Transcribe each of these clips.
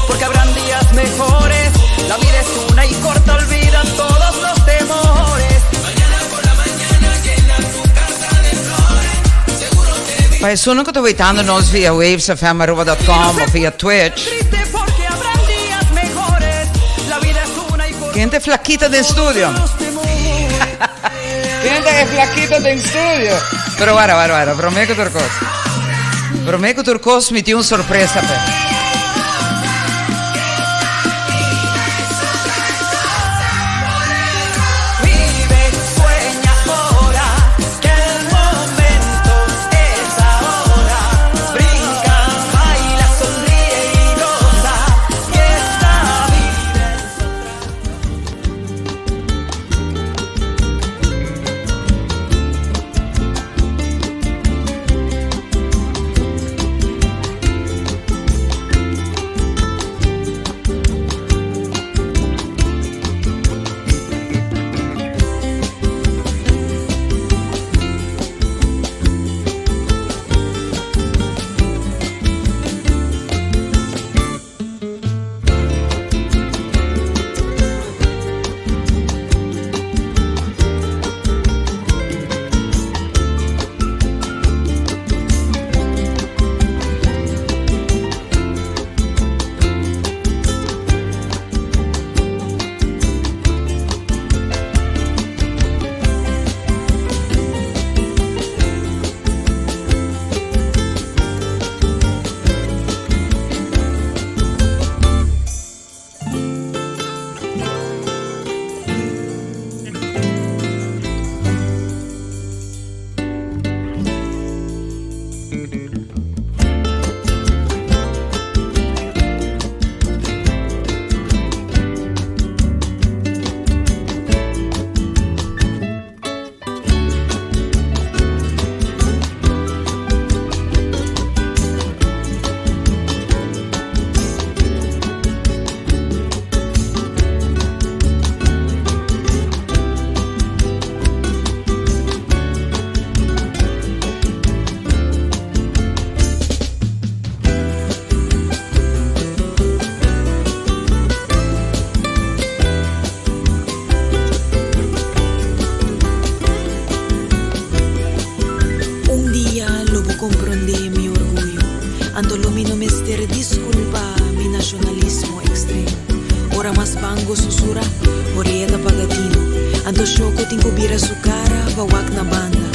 Porque habrán días mejores. La vida es una y corta, olvida todos los temores. Pa esunnan ku ta weitando nos via wavesfmaruba.com of via Twitch. Ken ta e flakita den studio? Ken ta e flakita den studio? Pero wara, wara, wara, prome ku tur kos. Prome ku tur kos mi tin un sorpresa p'e. Un dia lo bo comprende mi orguyo, anto lo mi no mester disculpa mi nacionalismo extremo. Ora mas bango susura, orea ta paga tino, anto Shoko tin cu bira su cara pa wak na banda.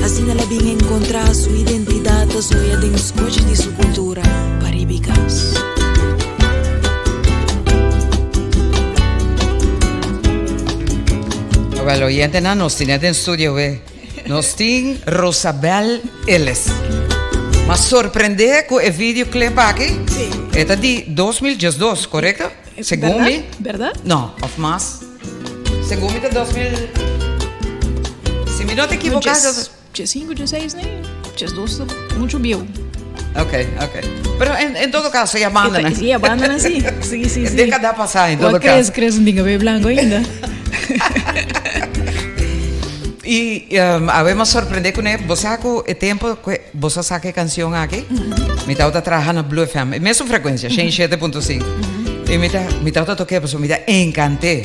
Asina el a bin encontra su identidad ta zoya den scochi di su cultura pa ribi cas. Wel, oyentenan, nos tin net den studio we. Nos tin Rosabel Ellis. M'a sorprende cu e videoclip aki. Sí. E ta di 2012, correcto? Segun mi. Berdad? No, of mas. Segun mi ta 2000. Si mi no ta equivoca. Djesinku, djeseis, nee. Djesdos ta mucho bieu. Ok, ok. Pero en, en todo caso, ya banda, né? Sí, ya banda, né? Sí, sí, sí. sí. Década pasada, en todo caso. Crees, crees un cabello blanco ainda. Y um, a ver, me sorprende con él. Vos saco el tiempo que vos saque canción aquí. Mm -hmm. Mi tauta trabaja na Blue FM. Mesmo frecuencia, mm -hmm. 7.5. Mm -hmm. Y mi ta, mi tauta toque, pues mi ta encanté.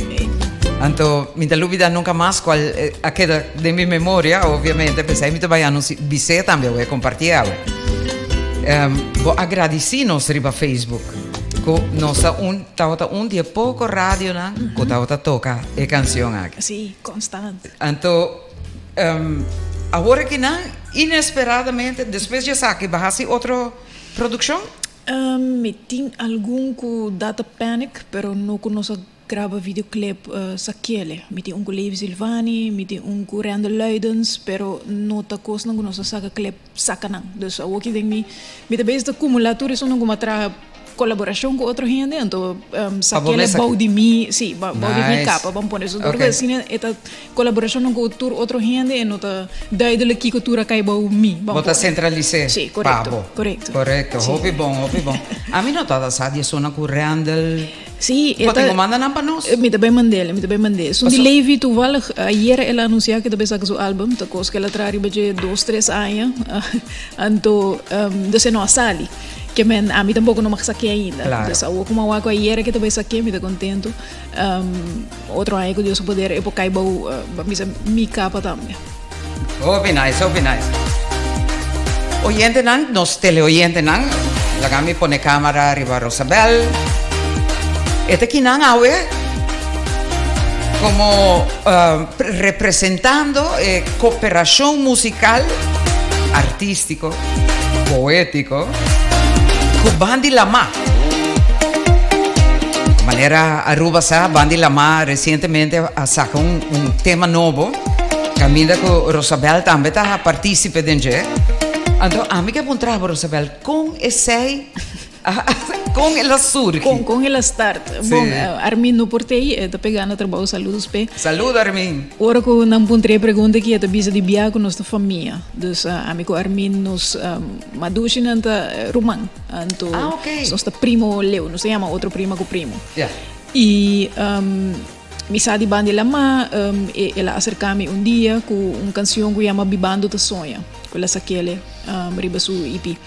Anto, mi ta lubida nunca mas cual eh, a keda den mi memoria, obviamente, pensai mi ta bai anunci, bisé tambe awe, comparti awe. Um, bo agradeci nos riba Facebook, cu nos ta un, tabata un di e poco radionan mm -hmm. cu tabata toca e cancion aki. Sí, constant. Anto, um, awor aki nan, inesperadamente, despues di esaki, bo haci otro produccion? Um, mi tin algun cu Data Panic, pero no cu nos a Graba videoclip Sakiele. Mi tin un ku Levi Silvani, mi tin un ku Randall Luidens, pero no ta kosnan ku nos a saka clip saka nan. Dus awoki den mi, mi ta bezig ta kumulá tur esunnan ku mi a traha kolaborashon ku otro hende, anto Sakiele bou di mi, si, bou di mi kapa, ban pone. So dor ku asina e ta kolaborashonnan ku tur otro hende e no ta duidelijk kiko tur a kai bou mi, ban Bo ta pone. sentralis'é Si, pa korekto, bo. korekto. Korekto, Si. hopi bon, hopi bon. Ami no tabata sa di esunnan ku Randall. Sí, e Bo ta. tin ku manda nan pa nos? Mi ta bai mand'el, mi ta bai mand'é. Esun di Paso. Levi toevallig ayer el a anunsiá ku e ta bai saka su album, ta kos ku el a traha riba dje dos, tres aña. Anto, dus e no a sali. Ke men ami tampoco no mag sake ainda. Claro. Dus awo como awa cu ayera ke ta bay sake mi ta contento. Otro aña cu Dios su poder e por cay bou uh, bisa mi capa tambe. Hopi nice, hopi nice. Oyentenan, nos teleoyentenan, laga mi pone camera riba Rosabel. E ta kinan awe como uh, representando e cooperacion musical artístico, poético, cu Bandi Lama. Manera Aruba sa, Bandi Lama recientemente a saca un, un tema nobo. Caminda cu Rosabel tambe ta participe den dje. Anto ami ke puntra bo Rosabel, con esey con el a surgi? Con con el a start? Sí. Bon, Armin no por tei, e ta pega na trabou, saludos p'e. Saludo Armin. Ora cu nan puntra e pregunta aki e ta bisa di bia cu nos ta famia. Dus ami cu Armin nos madushinan ta ruman. Anto Ah, ok. nos ta primo leu, nos ta yama otro prima cu primo. Ja. Y Mi sa di banda di lamá, e el a aserká mi un dia ku un kansion ku yama Bibando ta Soña, ku el a sak'el riba su EP.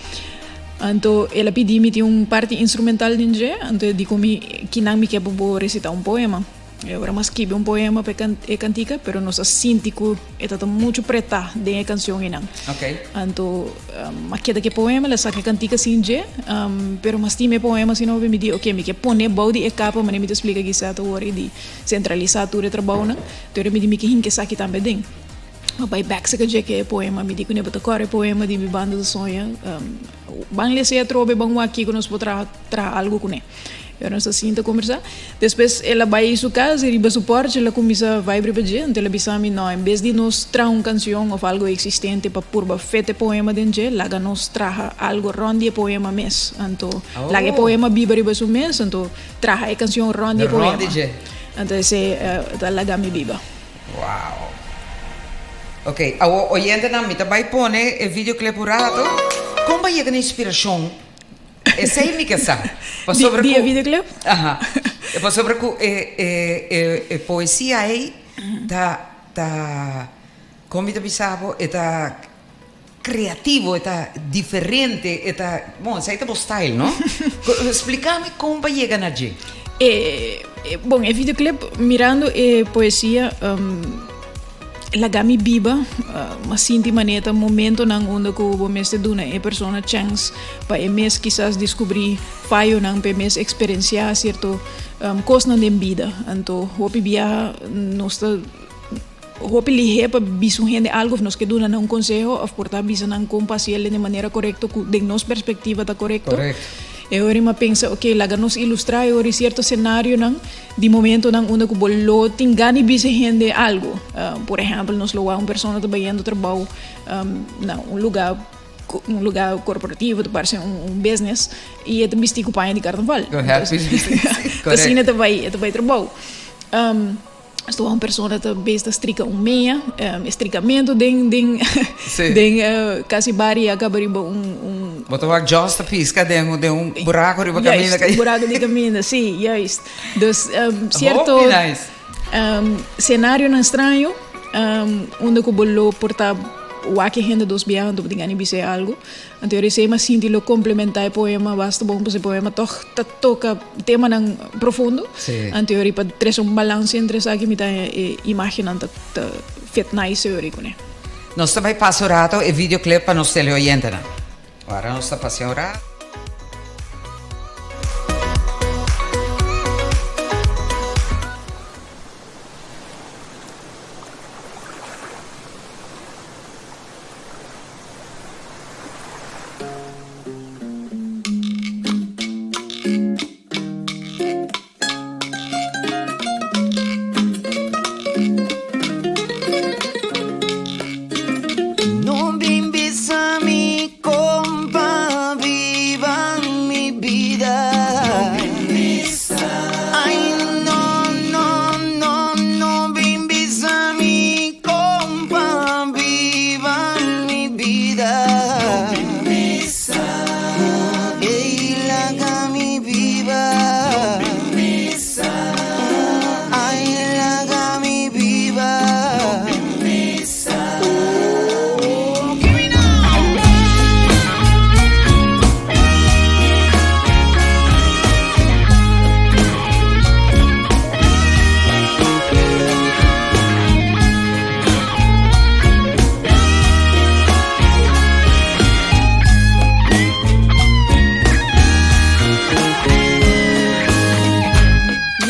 Anto el a pidi mi tin un parti instrumental den dje, anto e di ku mi kinan mi ke pa bo resitá un poema. E ora mi a skibi un poema pa e kantika, pero nos a sinti ku e ta ta muchu pretá den e kansion einan. Anto mi a keda ku e poema, el a saka e kantika sin dje, pero mi a stima e poema asina hopi, mi di oke mi ke pone bou di e kapa manera mi ta splika kisas ta wòrdu di sentralisá tur e trabounan, pero mi di mi ke hinka esaki tambe aden. Mi a bai bèk saka dje ku e poema, mi di kuné bo ta kòrda e poema di Bibando ta Soña, ban lesa e atrobe, ban wak kiko nos por traha. traha algo kuné. E ora nos ta sinta kombersá. Despues el a bai su kas i riba su pòrch el a kuminsá vibe riba dje. Anto el a bisa mi, No, en bes di nos traha un kanshon òf algo eksistente pa purba fet e poema den dje, laga nos traha algo rònt di e poema mes. Anto laga e poema biba riba su mes, anto traha e kanshon rònt di e poema. Anto esei ta laga mi biba. Wow. Ok, awor oyentenan mi ta bai pone e videoclip un rato. Kon bo a yega na inspirashon Esei mi ke sa. Pasobra Di ku e videoclip? Aha. Pasobra ku e e e e poesia ei ta ta kon mi ta bisa bo e ta kreativo, e ta diferente, e ta bon esei ta bo style no? Splika mi kon bo a yega na dje. E bon e videoclip mirando e poesia Laga mi biba, m'a sinti manera ta momentonan unda ku bo mester duna e persona chèns pa e mes kisas diskubrí fayonan, pa e mes eksperensiá sierto kosnan den bida. Anto hopi biaha nos ta hopi lihé pa bisa un hende algu òf nos ke duna nan un konseho òf por ta bisa nan kon pa hasiel den e manera korekto ku den nos perspektiva ta korekto. E ora mi a pensa, oke, laga nos ilustrá e ora sierto senarionan. Di momentonan unda ku bo lo tin gana di bisa hende algu. Por ehèmpel, nos lo wak un persona ta bayendo trabou na un lugá, un lugá korporativo, ta parse un business, i e ta bisti ku paña di karnaval. Ta asina e ta bai, e ta bai trabou. Nos ta wak un persona ta bes ta strika un meña, e strikamentu den den den kasi bari a kaba riba un un. Bo ta wak Jos ta piska den un den un buraku riba kaminda. Juist, un buraku di kaminda, si, juist. Dus cierto Hopi nice. scenarionan straño unda ku bo lo por ta wak e hende dos biaha anto bo tin gana di bis'é algu. Anto e esei m'a sinti lo komplementá e poema basta bon pasobra e poema tòg ta toka temanan profundo. Sí. Anto e pa trese un balanse entre esaki mi ta e imágennan ta ta fit nice e ora kuné. Nos ta bai pasa un rato e videoclip pa nos teleoyentenan. Ora nos ta pasa un rato. No bin bisa mi compa biba.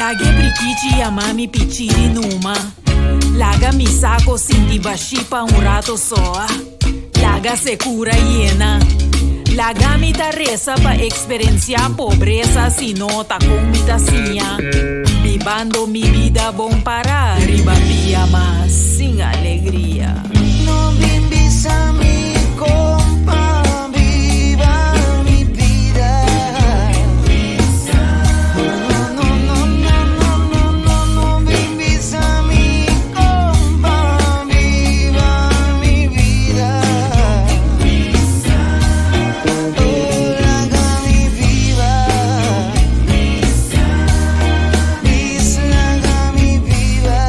Lag'e prikichi yama mi pichiri numa. Laga mi sako sinti bashí pa un rato soa. Laga sekura yena. Laga mi ta resa pa eksperensiá pobresa si no ta kon mi ta siña. Bibando mi bida bon pará riba pia ma sin alegria. No bin bisa mi kon pa biba mi bida. No, no, no, no, no, no, no bin bisa mi kon pa biba mi bida. Oh, laga mi biba. Bis laga mi biba.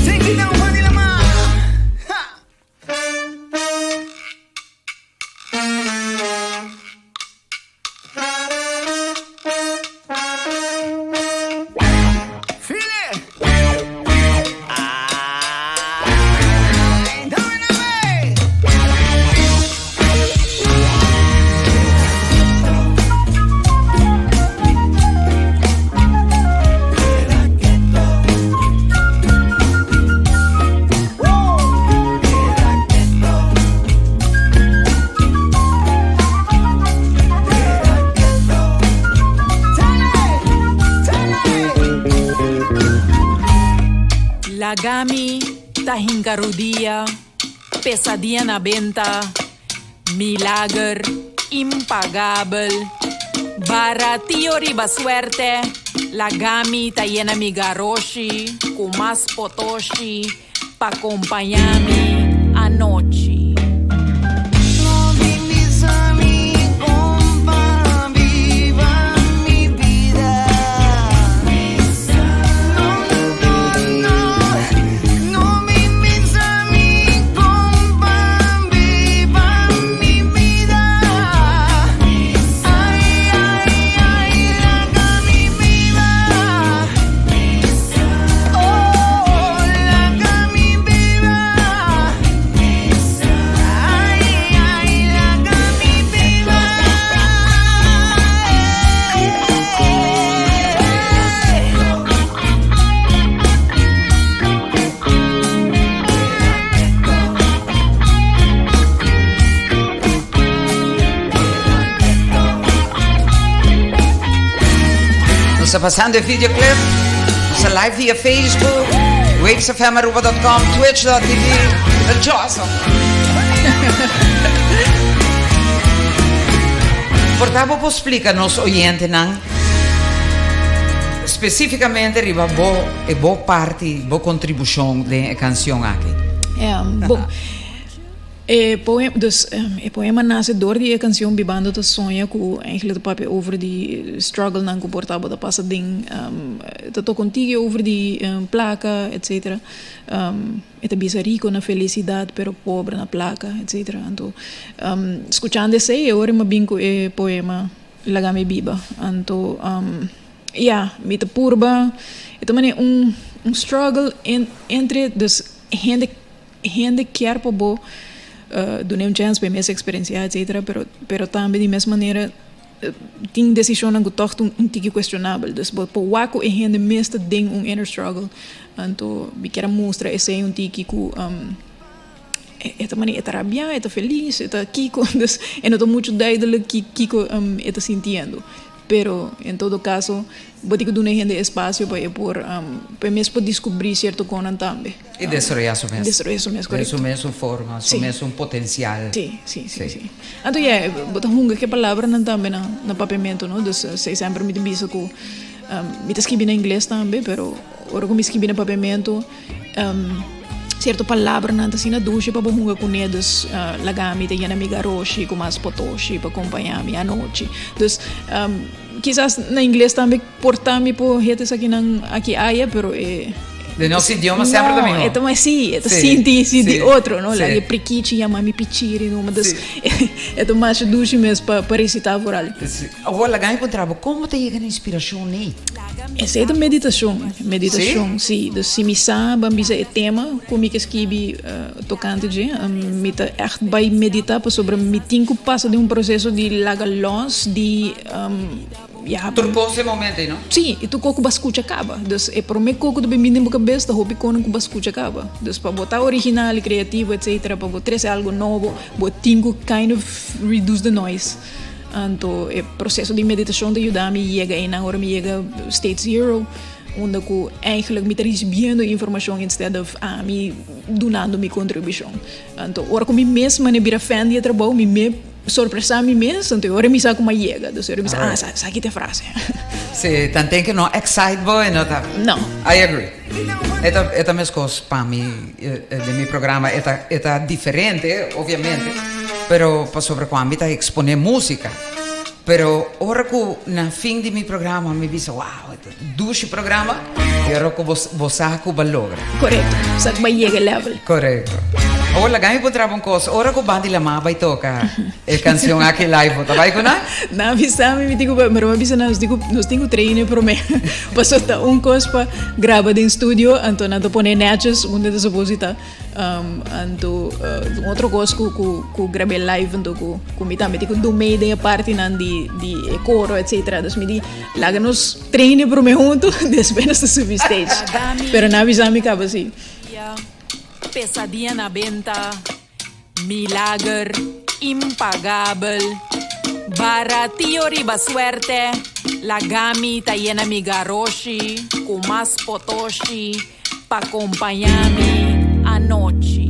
Take it down, Vanilla Man. Ha! Feel it! Ay, dame, dame! Lagami ta hinka rudia, pesadia na benta, milager impagabel, baratio riba suerte, lagami ta yena mi garoshi ku mas potoshi pa kompañá mi anochi. No bin bisa mi kon pa biba mi bida. No, no, no, no bin bisa mi kon pa biba mi bida. Ay, ay, ay, laga mi biba. Oh, laga mi biba. Ay, ay, laga mi biba. Nos ta pasando e videoclip. Nos ta live via Facebook, wavesfmaruba.com, twitch.tv. Awesome. Por ta bo por splika nos oyentenan spesífikamente riba bo e bo parti, bo kontribushon den e kanshon aki. Ja, bon. E poema, dus e poema nase dor di e kanshon Bibando ta soña ku eigenlijk ta papia over di strugglenan ku por tabata pasa den ta toka un tiki over di plaka etcetera. E ta bisa riko na felisidat pero pobre na plaka etcetera. Anto skuchando esei e ora mi a bin ku e poema Laga mi biba. Anto ya mi ta purba e ta manera un struggle entre dus hende Hende kier pa bo dun'é un chèns pa e mes eksperensiá etsetera, pero pero tambe di mes manera tin desishonnan ku tòg ta un tiki kuestionabel. Dus bo por wak ku e hende mes ta den un inner struggle. Anto mi kier a mustra esei un tiki ku e ta manera e ta rabiá, e ta felis, e ta kiko, dus e no ta muchu duidelijk kiko e ta sintiendo. Pero, en todo caso, bo tin cu duna e hende espacio pa e por, pa e mes por descubri cierto conan tambe. Y desaroya su mes. Desaroya su mes, corecto. Den su mesun forma, su mesun potencial. Si, si, si, si. Anto ya, bo ta hunga cu e palabranan tambe na, na papiamento, no? Dus, esey semper mi ta bisa cu, mi ta scribi na ingles tambe, pero ora cu mi scribi na papiamento, Cierto palabranan ta asina dushi pa bo hunga cune, dus laga mi ta yena mi garoshi cu mas potoshi pa compaña mi anochi. Dus kisas na ingles tambe por ta mi por hete esakinan aki aya, pero e. Den nos idioma semper ta miho. No, e ta mas si, e ta sinti sinti otro, no? Laga e prikichi yama mi pichiri numa, dus e ta masha dushi mes pa recita vooral. Awor laga mi puntra bo, kon bo ta yega na inspirashon ei? Esei ta meditashon, meditashon, si. Dus si mi sa, ban bisa e tema ku mi ke skibi tokante dje, mi ta ègt bai meditá pasobra mi tin ku pasa den un proseso di laga lòs di. ya. Tur kos e momento ei, no? Sí, i tur kos ku bo a skucha kaba. Dus e promé kos ku ta bin den bo kabes ta hopi konan ku bo a skucha kaba. Dus pa bo ta original i kreativo etcetera, pa bo trese algu nobo, bo tin ku kind of reduce the noise. Anto e proseso di meditashon ta yuda mi yega einan ora mi yega state zero, unda ku eigenlijk mi ta risibiendo informashon instead of ami dunando mi kontribushon. Anto ora ku mi mes mane bira fan di e trabou, mi me sorpresá mi mes, anto e ora mi sa ku mi a yega. Dus e ora mi sa, ah, esaki ta e frase. Sí, tanten ku no excite bo e no ta. No. I agree. E ta, e ta meskos pa mi den mi programa, e ta, e ta diferente, obviamente, pero pasobra ku ami ta eksponé músika. Pero ora ku na fin di mi programa mi bisa, wow, e ta dushi programa, i ora ku bo, bo sa ku bo a logra. Korekto, sa ku bo a yega e level. Korekto. Awor laga mi puntra bo un kos, ora ku Bandy Lamar bai toka e kanshon aki live, bo ta bai ku nan? Nan a bisa mi, mi tin ku bai, pero mi a bisa nan, nos tin ku, nos tin ku train e promé. Pasobra ta un kos pa graba den studio, anto nan ta pone netjes unda ta suppose di ta. Anto un otro kos ku ku ku grab'é live anto ku ku mi tambe tin ku dun mei den e partinan di di e koro etcetera. Dus mi di laga nos train e promé huntu, despues nos ta subi stage. Pero nan a bisa mi kaba si. Pesadia na benta. Milager impagabel, baratio riba suerte, laga mi ta yena mi garoshi ku mas potoshi pa kompañá mi anochi.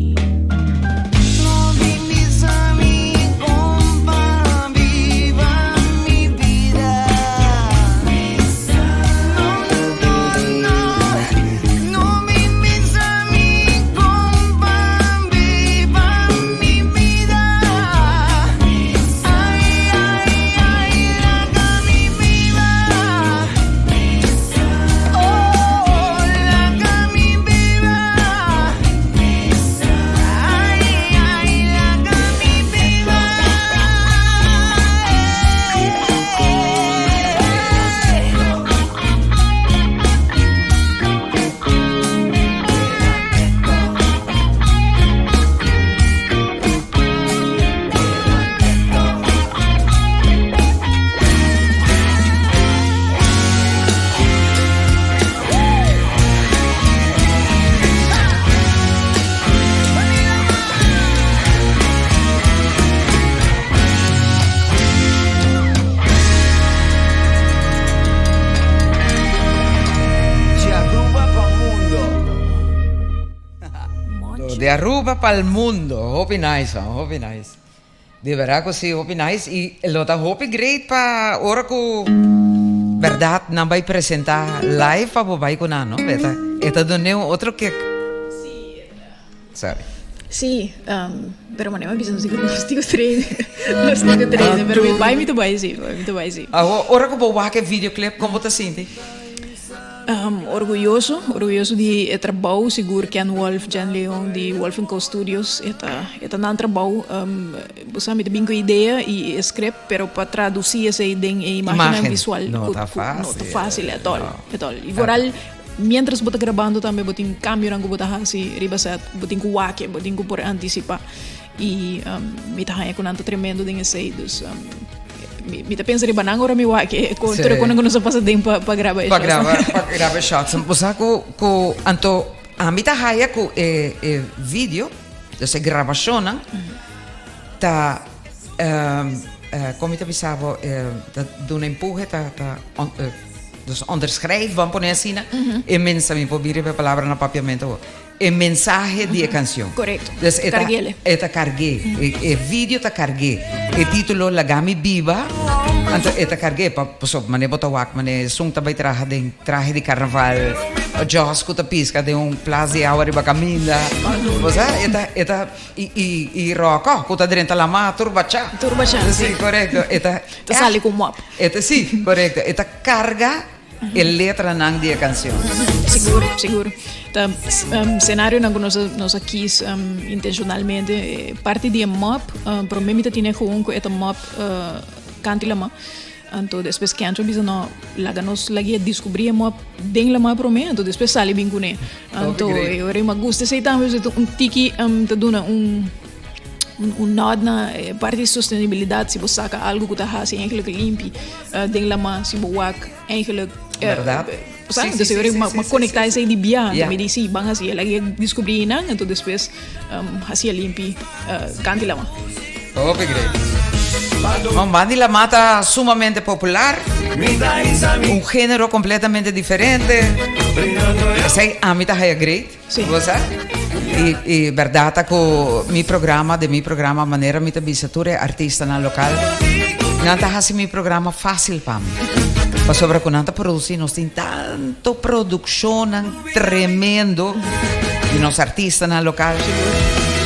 Di Aruba pa mundo. Di Aruba pa'l mundo. Hopi nice man, hopi nice. Di berdad cu si, hopi nice. Y lo ta hopi great pa ora cu berdad nan bay presenta live pa bo bay cu nan, no? E ta, e ta dun'e un otro kick. Sorry. Sí, pero manera mi a bisa nos tin nos tin cu train, nos tin cu train, pero mi bai mi ta bai sí, mi ta bai sí. Awo, ora cu bo wak e videoclip, con bo ta sinti? Orguyoso, orguyoso di e trabou, sigur Ken Wolf, Jen Leon di Wolf and Co Studios, e ta e ta nan trabou. Bo sa mi ta bin cu idea y e script, pero pa traduci esey den e imagennan visual no ta facil, no ta facil at all, at all. Y vooral mientras bo ta grabando tambe bo tin cambionan cu bo ta haci riba set, bo tin cu wak, bo tin cu por anticipa. Y mi ta haña cu nan ta tremendo den esey, dus mi ta pensa riba nan ora mi wak e con tur e conan cu nos a pasa den pa pa graba e Pa shots. graba, pa graba e shots. Bo sa cu cu anto ami ta haya cu e e video, dus e grabacionnan ta con mi ta bisa bo ta duna empuhe ta ta dus onderschrijf, bo a pone asina, e mensa mi por bira riba e palabra na papiamento awor. E mensahe di e cancion. Correcto. Dus e ta, Carguele. e ta cargué. E, e video ta cargué. E título Laga mi biba, anto e ta cargué. Pa, pasobra mane bo ta wak, mane esun ta bai traha den trahe di carnaval, Jos cu ta pisca den un plas di awa riba caminda. Bo sa, e ta, e ta, i, i, i Rocco cu ta drenta lama tur bachá. Tur bachá, Sí, sí. correcto. E ta. Ta sali cu mop. E ta, sí, correcto. E ta carga. E letranan di e cancion. Sigur, sigur. Ta scenarionan cu nos a nos a kies intencionalmente. Parti di e mop, prome mi ta tine gewoon cu e ta mop canti lama. Anto despues Kendra bisa no, laga nos laga e descubri e mop den lama prome, anto despues sali bin cune. Anto e ora mi a gusta esey tambe, un tiki ta duna un. Un nod na e parti di sostenibilidad, si bo saca algo cu ta haci eigenlijk limpi den lama, si bo wak eigenlijk. Berdad. Sa? Sí, sí, sí, ma conecta esey di bia, mi di si, ban haci, el a descubri einan, enton despues haci limpi canti lama. Hopi great. Bon, Bandi Lama ta sumamente popular. Un genero completamente diferente. Esey ami ta haya great. Sí. Bo sa? Y, y berdad ta cu mi programa, de mi programa, manera mi ta bisa tur e artistanan local, nan ta haci mi programa fácil pa mi. Pasobra cu nan ta produci, nos tin tanto produccionnan tremendo di nos artistanan local,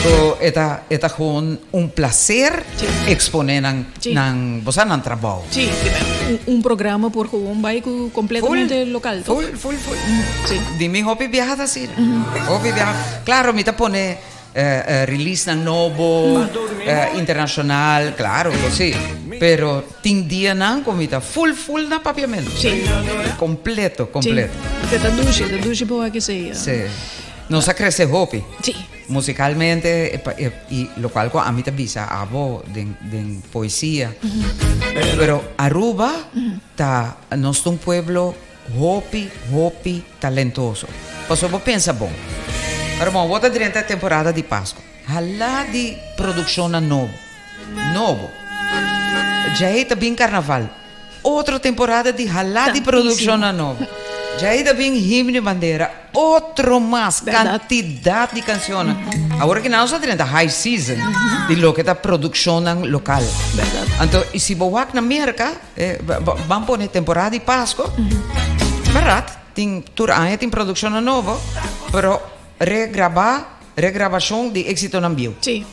cu e ta, e ta gewoon un placer Sí. expone nan, Sí. nan, bo sa, nan trabou. Sí, un programa por gewoon bai cu completamente local, toch? Full, full, full. Sí. Di mi hopi biaha ta asina. Hopi biaha. Claro, mi ta pone releasenan nobo, internacional, claro cu si. Pero tin dianan cu mi ta full, full na Papiamento. Sí. Completo, completo. Sí. Ta dushi, ta dushi pa wak esey. Sí. Nos a crece hopi. Sí. Musicalmente y locual cu ami ta bisa abo den den poesia. Pero Aruba ta nos ta un pueblo hopi hopi talentoso. Pasobra bo pensa bon. Pero bon bo ta drenta e temporada di Pasco. Hala di produccionnan nobo. Nobo. Djei ta bin carnaval. Otro temporada di hala di produccionnan nobo. Djei ta bin Himno y Bandera. Otro mas cantidad di cancionnan. Awor aki nan nos a drenta high season di loke ta produccionnan local. Anto y si bo wak na Merca, ban pone temporada di Pasco, berdad tin tur aña tin produccionnan nobo, pero regraba Regrabacion di exitonan bieu. Sí.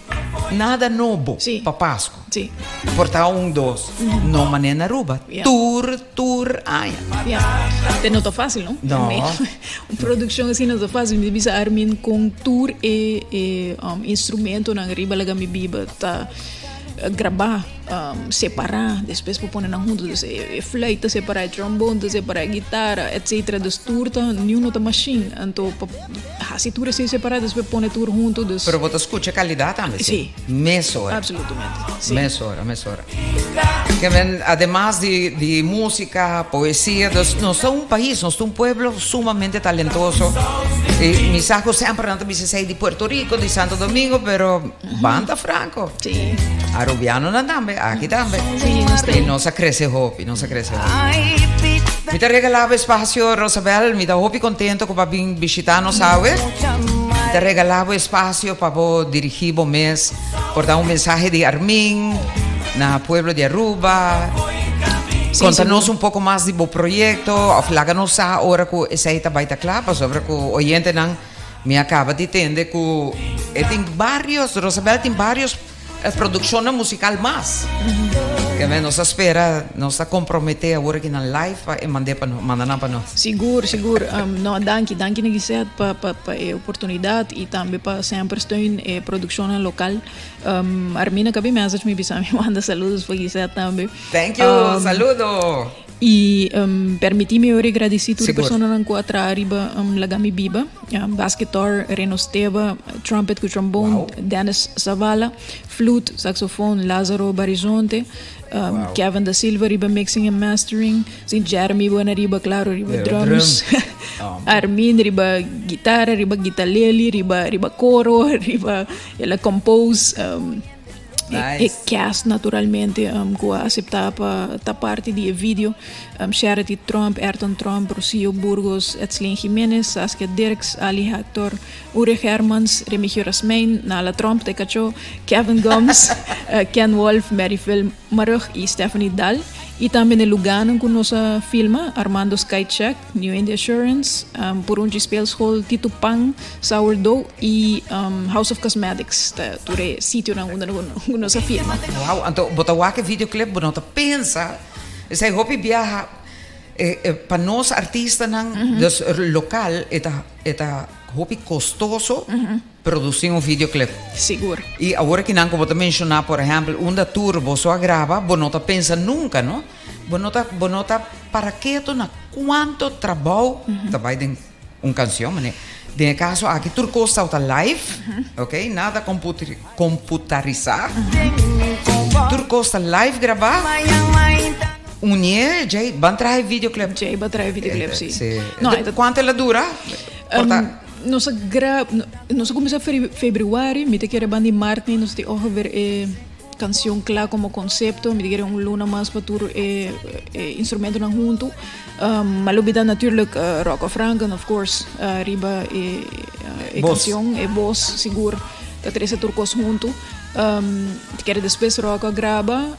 Nada nobo Sí. pa Pascu. Sí. Por ta un dos. No manera na Aruba. Ja. Tur, tur aña. Ja. Te no ta fácil, no? No. Un produccion así no ta fácil. Mi bisa Armin con tur e, e um, instrumentonan riba laga mi biba ta grabá, um, separá, despues por pone nan hunto. Dus e, e fluit ta separá, e trombone ta separá, e guitarra, etcétera. Dus tur ta, niun no ta machine. Anto pa Hasi tur esei separá, despues pone tur huntu, dus. Pero bo ta skucha kalidat tambe, si? Sí. Mesora. Absolutamente, sí. Mesora, mesora. Ke men, ademas di, di músika, poesia, dus nos ta un pais, nos ta un pueblo sumamente talentoso. I mi sa ku semper nan ta bisa esei di Puerto Rico, di Santo Domingo, pero ban ta franko. Sí. Arubianonan tambe, aki tambe. Sí, nos ta. I nos a krese hopi, nos a krese hopi. Mi ta regalá bo espasio, Rosabel. Mi ta hopi kontento ku bo a bin bishitá nos awe. Mi ta regalá bo espasio pa bo dirigí bo mes por da un mensahe di Armin na pueblo di Aruba. Konta nos un poko mas di bo proyekto òf laga nos sa ora ku esei ta bai ta kla pasobra ku oyentenan mi a kaba di tende ku e tin barios, Rosabel tin barios Produccionnan musical mas. Ke men nos ta spera, nos ta compromete awor aki nan live pa e mande pa nos, manda nan pa nos. Sigur, sigur. No, danki, danki na Gisette pa pa pa e oportunidad y tambe pa semper steun e produccionnan local. Armina kabi message mi bisa mi manda saludos pa Gisette tambe. Thank you, saludo. Y permiti mi ora gradeci tur e personanan cu a traha riba Laga Mi Biba, bass guitar Reno Steba, trumpet cu trombone Dennis Zavala, flute, saxofoon Lazaro Barizonte, Kevin da Silva riba mixing and mastering, si Jeremy Buena riba claro riba drums, Armin riba guitara, riba guitalele, riba riba coro, riba el a compose. E cast naturalmente cu a acepta pa ta parti di e video, Charity Tromp, Ayrton Tromp, Rocio Burgos, Edselyn Jimenez, Saskia Dirks, Ali Hector, Ulrich Hermans, Remigio Rasmijn, Nala Tromp, te cacho, Kevin Gumbs, Ken Wolf, Maryville Marugg y Stephanie Daal. Y tambe na e lugarnan cu nos a filma, Armando Sky Check, New India Assurance, Purunchi Speelschool, Tito Pan, Sourdough y House of Cosmetics ta tur e sitionan unda ku nos a filma. Wow, anto bo ta wak e videoclip bo no ta pensa esei hopi biaha pa nos artistanan dus local e ta e ta hopi costoso produci un videoclip. Sigur. Y awor kinan ku bo ta menciona por ehempel unda tur boso a graba bo no ta pensa nunca no bo no ta bo no ta para keto na cuanto trabou ta bai den Un canción, mane. Den e kaso aki tur kos ta live, ok, nada komputarisá. Tur kos ta live grabá. Unie, djei, ban traha e videoclip. Djei ban traha e videoclip, si. Si. No, Kuantu el a dura? Por ta. Nos a gra, nos a kuminsá februari, mi ta kere ban di mart ni nos tin ongeveer e kanshon kla komo konsepto, mi ta kere un luna mas pa tur e instrumentonan huntu. Mi a lubida natuurlijk Rocco Franken of course riba e kanshon, e bos sigur ta trese tur kos huntu. Ta kere despues Rocco a graba,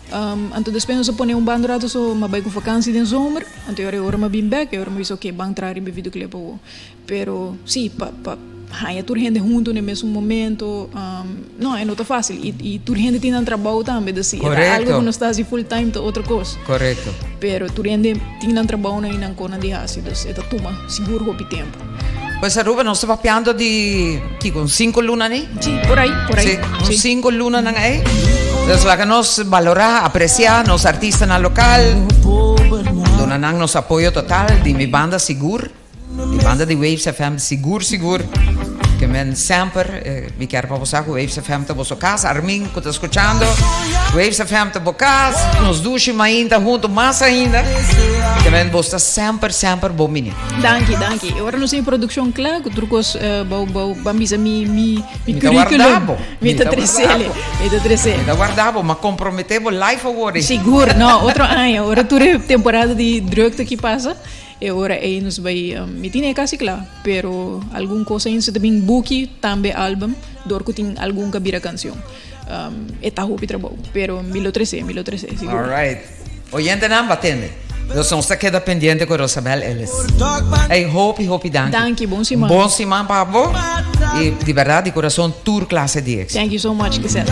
anto despues nos a pone un banda rato so mi a bai ku vakansi den zomer, anto e ora mi a bin bek, e ora mi a bisa oke ban traha riba e videoclip awo. Pero sí, pa pa haña tur hende huntu na e mesun momento, no, e no ta fácil. I i tur hende tin nan trabou tambe, dus si e ta algo ku nos ta hasi full time ta otro kos. Korekto. Pero tur hende tin nan trabounan i nan konan di hasi, dus e ta tuma sigur hopi tempu. Pues Aruba nos ta papiando di kiko, un sinku luna ni? Sí, por ahí, por ahí. Sí, un sinku lunanan ei. Dus laga nos balorá, apresiá nos artistanan lokal, duna nan nos apoyo total, di mi banda sigur. Di banda di Waves FM sigur sigur ke men semper mi kier pa bo sa ku Waves FM ta boso kas. Armin ku ta skuchando, Waves FM ta bo kas. Nos dushi mainta huntu mas ainda. Ke men bos ta semper semper bon bini. Danki, danki. E ora nos tin produkshon kla ku tur kos bou bou ban bisa mi mi mi Mi ta warda curriculum. bo. Mi ta tresele, mi ta trese. Mi ta warda bo, m'a kompromete bo live awor. Sigur, no, otro aña, ora tur e temporada di drukte aki pasa. E ora ei nos bai, mi tin e casi cla, pero algun cos ainda si ta bin buki, tambe album, dor cu tin algun ca bira cancion. E ta hopi trabou, pero mi lo trece, mi lo trece, sigur. Alright. Oyentenan ba tende. Nos nos ta keda pendiente cu Rosabel Ellis. Ey, hopi, hopi danki. Danki, bon siman. Bon siman pa bo. Y di berdad, di corazon, tur clase di éxito. Thank you so much, Giselle.